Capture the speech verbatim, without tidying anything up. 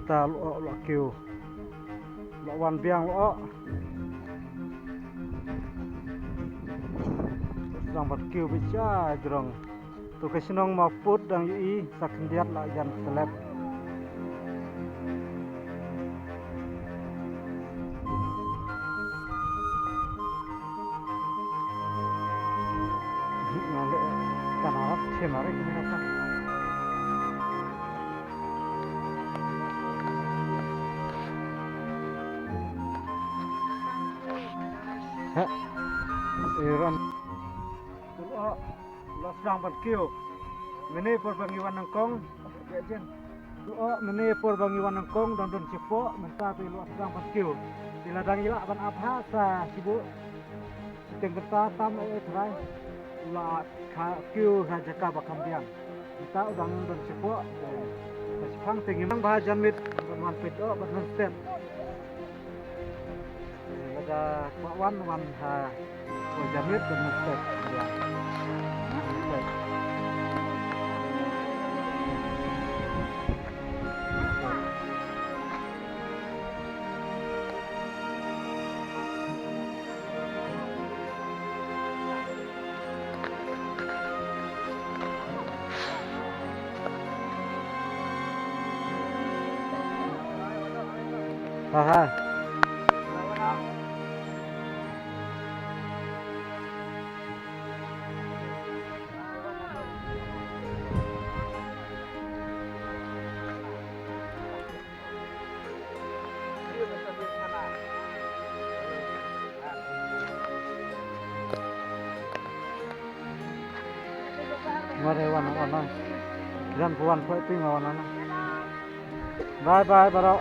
Ta lo lo kiu. Lo wan biang lo. Sdang ban kiu beit sha jrong. To ka shnong Mawpud dang ïohi sa khyndiat la jan tlep. Nga leh ka narat che marit ni ka. Ha. Iran. Lo, lo sdang ban kiu. Mynne por ba ngi wan nyngkong. Lo, mynne por ba ngi wan nyngkong dang don shapoh, mynta te lo sdang ban kiu. Te la dang ïa lah ban ap ha sa shibun. Shiteng bynta tam eh trai. La ka kiu ha jaka ba kham biang. Mynta u dang don shapoh. Ba shaphang te ngim nang ba janmiet ban wan peit oh ban wan step. Lada kwah wan, wan ha, oh, janmiet ban wan step. Ha ha. Ngore wan wan. Jan puan poi ping wan wan. Bye bye bro.